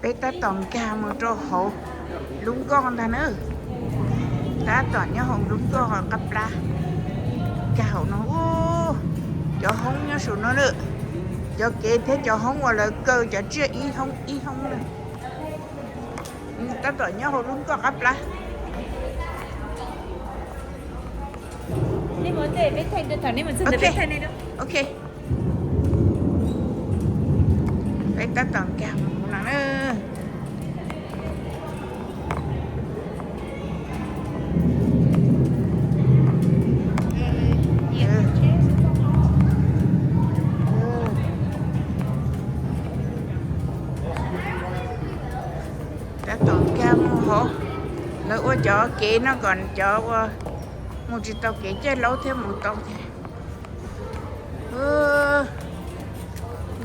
Peb tab tom nkag mus rau hauv lub nkoj ntag na. Tab tom nyob hauv lub nkoj qab plab. Nkag hauv no, cov hoob nyob saum no lawm. Cov kev thiab cov hoob uas lawv kaw cov tsiaj ib hoob ib hoob na. Tab tom nyob hauv lub nkoj qab plab. Ok, peb tab tom nkag mus no na. Tab tom nkag mus hauv, lawv ua cov kev no kom cov uas mus tsis tau kev caij laub thiab mus tau thiab.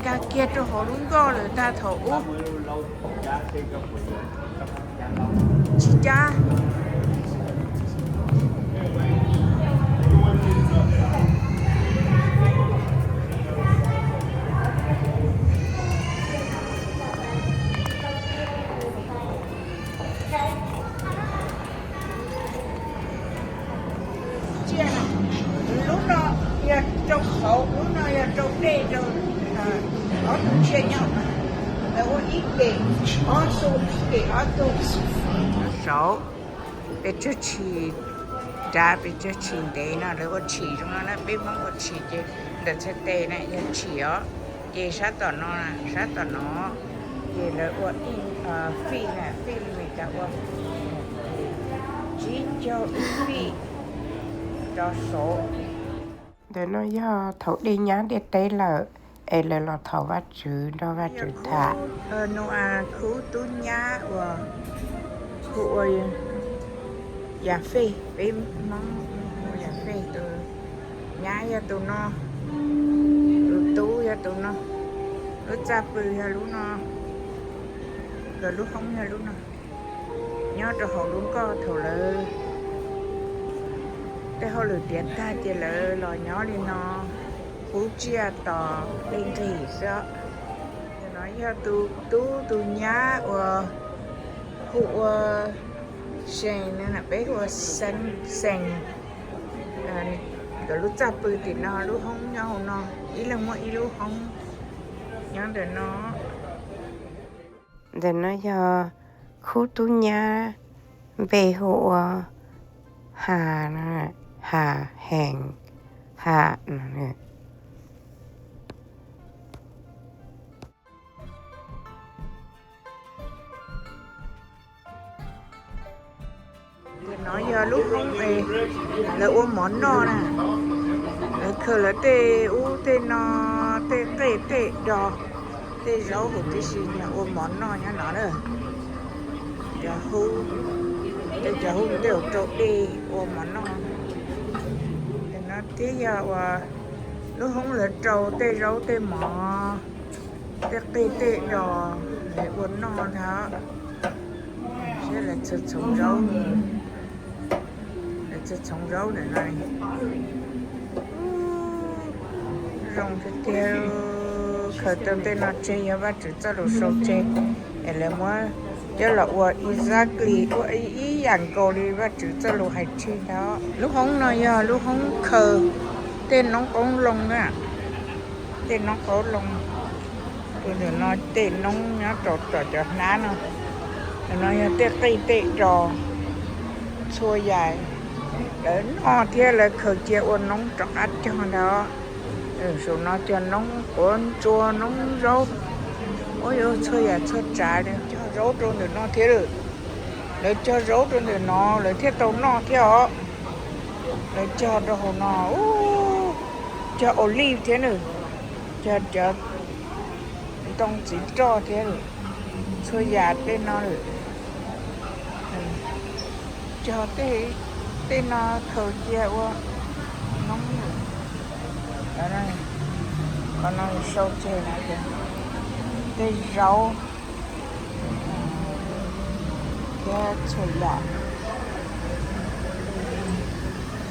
Nkag kiag rau hauv lub nkoj lawm tag thaum ub. Tsis cab. Tsiaj no, lub no yog rau hauv, lub no yog rau dej rau ob tug tsiaj nyob. Lawv ua ib pem ob tug, ib pem ob tug. Saud, pes tsawg tshis dav pes tsawg tshis ntev no lawv ua tshis zoo no na, peb Hmoob ua tshis ces ntawm txhais tes na yog tshis os. Ces sab tom no, sab tom no ces lawv ua ib fij na, fij li Meskas ua tsib caug ib fij rau saud. Ntawm no yog thaum dej nyab dej teb lawm es lawv los thov Vajtswv nrog Vajtswv tham. Nau-a khub tub nyab uas hu ua Yas Fej, peb Hmoob hu Yas Fej, tus nyab yog tus no, tus tub yog tus no, lub txaj pw yog lub no, nkawd lub hoob yog lub no. Nyob rau hauv lub nkoj thaum lawv tej hauj lwm tiav tag ces lawv los nyob li no, qub tsiaj tos dej nqig xwb. Tus no yog tus tub tus nyab uas hu ua Sees, peb hu ua Sees. Nkawd lub txaj pw tim no, lub hoob nyob hauv no, ib leeg muaj ib lub hoob nyob ntawm no. Ntawm no yog khub tub nyab npe hu ua Has, Has Hees, Has no. No yog lub hoob es lawv ua mov noj na. Lawv khaws lawv tej ub tej no, tej qej tej dos, tej zaub huv tib si ua mov noj nyob no na. Cov hub, tej cov hub tej zaum rau dej ua mov noj. No thiab yog uas lub hoob lawv rau tej zaub tej mov, tej qej tej dos lawv ua noj ntag. Saib lawv txhoov zaub, lawv txhoov zaub ntawm no. Zoo tiag tiag. Khaws tau tej no tseg yog Vajtswv txoj lus sau tseg, es lawv muab coj los ua exactly, ua ib yam nkaus li Vajtswv txoj lus hais tseg ntag. Lub hoob no yog lub hoob khaws tej noob qoob loo na, tej noob qoob loo. Tus ntawm no tej noob nyob rau tom cov hnab no. Ntawm no yog tej qej tej dos, txhua yam lawv noj thiab lawv khaws cia ua noob rov qab cog ntag. Saum no cog noob quav ntsuag noob zaub, ua yuav txhua yam txhua tsav li. Cog zaub rau ntawm no thiab lawm. Lawv cog zaub rau ntawm no lawv thiaj tau noj thiab os. Lawv cog rau hauv no, cog olive thiab na, cog cov ntoo txiv roj thiab, txhua yam tej no lawm. Cog tej no khaws cia ua noob lawm. Qhov no sau tseg na, tej zaub thiab txhua yam.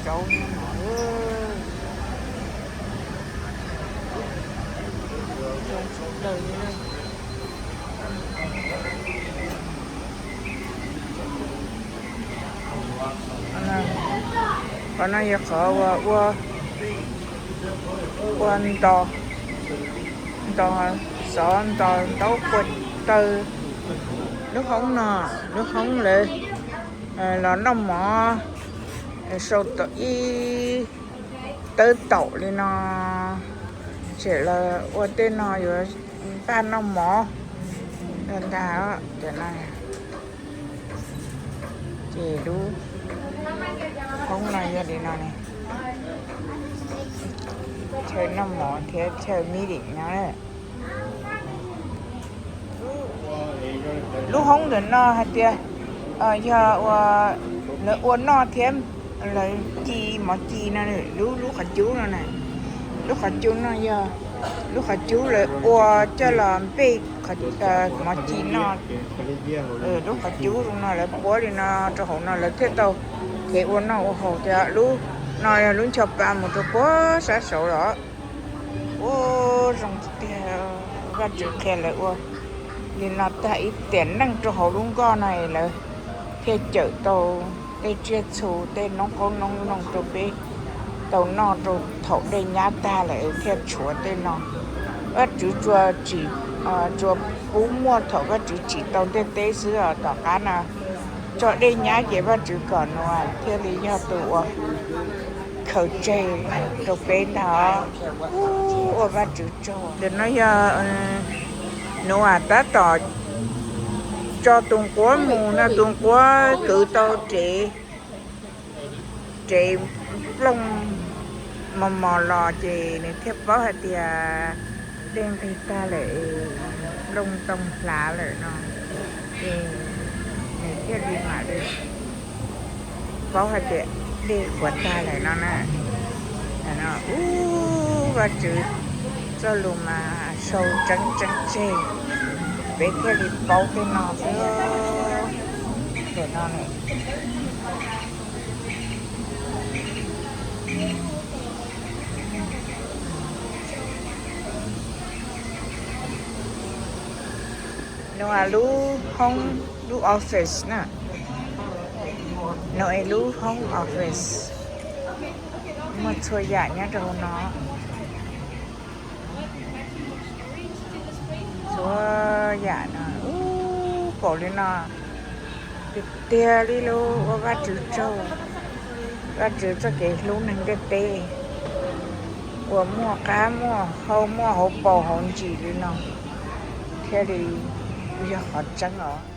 Zaub no, zoo sawv daws li. Qhov no yog qhov uas ua, ua ntos, ntos xov ntos ntaub puag taw. Lub hoob no, lub hoob lawv los noj mov, sau tau ib tawb taum li no, ces lawv ua tej no yuav npaj noj mov ntag. Ces lub hoob no yog li no, chaw noj mov thiab chaw meeting no. Lub hoob ntawm no hais tias yog ua, lawv ua noj thiab lawv ci mov ci no, lub, lub qhov cub no na. Lub qhov cub no yog lub qhov cub lawv ua coj los npej mov ci noj. Lub qhov cub no lawv puab li no rau hauv no lawv thiaj tau kev ua noj ua haus thiab. Lub no yog lub ncho pa mus rau puag sab saud los. Ua zoo tiag, Vajtswv qhia lawv ua li no tag ib tiam neej rau hauv lub nkoj no es lawv thiaj cawm tau tej tsiaj txhu tej noob qoob noob loo rau peb tau noj rau thaum dej nyab tag lawm thiaj tshuav tej no. Vajtswv tsuas tsim, tsuas pub muaj thaum Vajtswv tsim tau ntiaj teb xwb os. Tom qab no tso dej nyab ces Vajtswv kom Nau-as thiaj li yog tus uas khaws tseg rau peb ntag. Ua Vajtswv tsaug. Ntawm no yog Nau-as tab tom tso tus nquab mus no, tus nquab kwv tau rev, rev nplooj mos mos los ces nws thiaj paub hais tias dej nqig tag lawm, nplooj ntoo hlav lawm no, ces nws thiaj li mam li paub hais tias dej qhuav tag lawm no na. Ub, Vajtswv txoj lus mas sau tseeb tseeb tseg, peb thiaj li paub tej no xwb. Ntawm no Nau-as lub hoob, lub office na. Nau-as lub home office, muaj txhua yam nyob rau hauv no. Txhua yam no, ub, pom li no tiag tiag li lub, ua Vajtswv tsaug, Vajtswv txoj kev hlub neeg ntiaj teb uas muaj qab muaj hau muaj hauv paus hauv ntsis li no thiaj li yog qhov tseeb os.